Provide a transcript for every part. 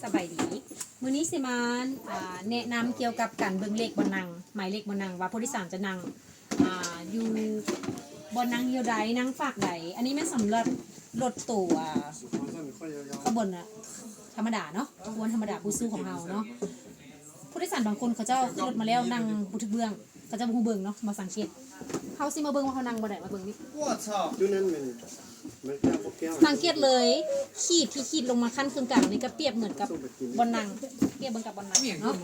ສະບາຍດີ ມື້ນີ້ຊິມາ ອ່າ ແນະນຳກ່ຽວກັບການເບິ່ງເລກບ່ອນນັ່ງ ໝາຍເລກບ່ອນນັ່ງ ວ່າຜູ້ໂດຍສານຈະນັ່ງ ອ່າ ຢູ່ບ່ອນນັ່ງແຖວໃດ ນັ່ງຟາກໃດ. ອັນນີ້ແມ່ນສຳລັບລົດໂຕ ອ່າ ຂະບວນ ອ່າ ທຳມະດາເນາະ ຂະບວນທຳມະດາຜູ້ສູ້ຂອງເຮົາເນາະ. ຜູ້ໂດຍສານບາງຄົນເຂົາເຈົ້າຂຶ້ນລົດມາແລ້ວນັ່ງບໍ່ຖືກເບື້ອງ ເຂົາເຈົ້າບໍ່ຮູ້ເບິ່ງເນາະ ມາສັງເກດ. ເຮົາຊິມາເບິ່ງວ່າເຂົານັ່ງບ່ອນໃດ ມາເບິ່ງນີ້. ຈຸດນັ້ນແມ່ນ ມັນແກ້ວ ແກ້ວ ສັງເກດເລີຍ ຂີດທີ່ຂີດລົງມາຂັ້ນເຄິ່ງກາງນີ້ກໍປຽບເໝືອນກັບບ່ອນນັ່ງ ປຽບເບິ່ງກັບບ່ອນນັ່ງເນາະ.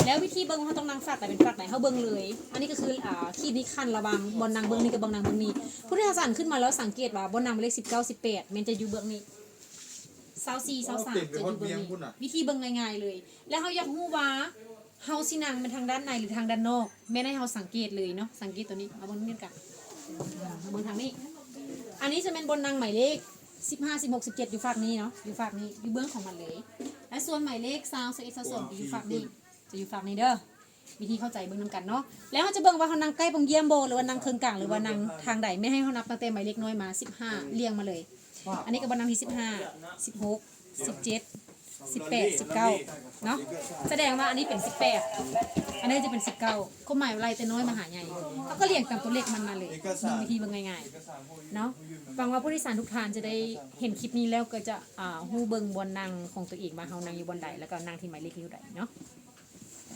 ແລ້ວວິທີເບິ່ງວ່າເຮົາຕ້ອງນັ່ງຟາກໃດເປັນຟາກໃດ ເຮົາເບິ່ງເລີຍ. ອັນນີ້ກໍຄື ອ່າ ຂີດນີ້ຂັ້ນລະຫວ່າງບ່ອນນັ່ງເບື້ອງນີ້ກັບບ່ອນນັ່ງເບື້ອງນີ້. ຜູ້ໂດຍສານຂຶ້ນມາແລ້ວສັງເກດວ່າບ່ອນນັ່ງໝາຍເລກສິບເກົ້າ ສິບແປດ ແມ່ນຈະຢູ່ເບື້ອງນີ້ ຊາວສີ່ ຊາວສາມ ຈະຢູ່ເບື້ອງນີ້. ວິທີເບິ່ງງ່າຍໆເລີຍ. ແລ້ວເຮົາຢາກຮູ້ວ່າ ເຮົາຊິນັ່ງແມ່ນທາງດ້ານໃນ ຫຼື ທາງດ້ານນອກ ແມ່ນໃຫ້ເຮົາສັງເກດເລີຍເນາະ. ສັງເກດໂຕນີ້ ມາເບິ່ງນຳກັນ ມາເບິ່ງທາງນີ້. ອັນນີ້ຈະແມ່ນບ່ອນນັ່ງໝາຍເລກສິບຫ້າ ສິບຫົກ ສິບເຈັດ ຢູ່ຟາກນີ້ເນາະ ຢູ່ຟາກນີ້ ຢູ່ເບື້ອງຂອງມັນເລີຍ. ແລະ ສ່ວນໝາຍເລກຊາວ ຊາວເອັດ ຊາວສອງ ຈະຢູ່ຟາກນີ້ ຈະຢູ່ຟາກນີ້ເດີ. ວິທີເຂົ້າໃຈເບິ່ງນຳກັນເນາະ. ແລ້ວເຮົາຈະເບິ່ງວ່າເຮົານັ່ງໃກ້ປ່ອງຢ້ຽມບໍ່ ຫຼືວ່ານັ່ງເຄິ່ງກາງ ຫຼືວ່ານັ່ງທາງໃດ. ແມ່ນໃຫ້ເຮົານັບຕັ້ງແຕ່ໝາຍເລກໜ່ວຍມາ ສິບຫ້າ ລຽງມາເລີຍ. ອັນນີ້ກໍບ່ອນນັ່ງທີສິບຫ້າ ສິບຫົກ ສິບເຈັດ ສິບແປດ ສິບເກົ້າເນາະ. ສະແດງວ່າອັນນີ້ເປັນສິບແປດ ອັນນີ້ຈະເປັນສິບເກົ້າ. ຄວາມໝາຍວ່າໄລ່ແຕ່ນ້ອຍມາຫາໃຫຍ່ ເຮົາກໍລຽງຕາມຕົວເລກມັນມາເລີຍ. ເບິ່ງວິທີເບິ່ງງ່າຍໆເນາະ. ຫວັງວ່າຜູ້ໂດຍສານທຸກທ່ານຈະໄດ້ເຫັນຄລິບນີ້ແລ້ວກໍຈະ ອ່າ ຮູ້ເບິ່ງບ່ອນນັ່ງຂອງຕົວເອງວ່າເຮົານັ່ງຢູ່ບ່ອນໃດ ແລ້ວກໍນັ່ງທີ່ໝາຍເລກຢູ່ໃດເນາະ.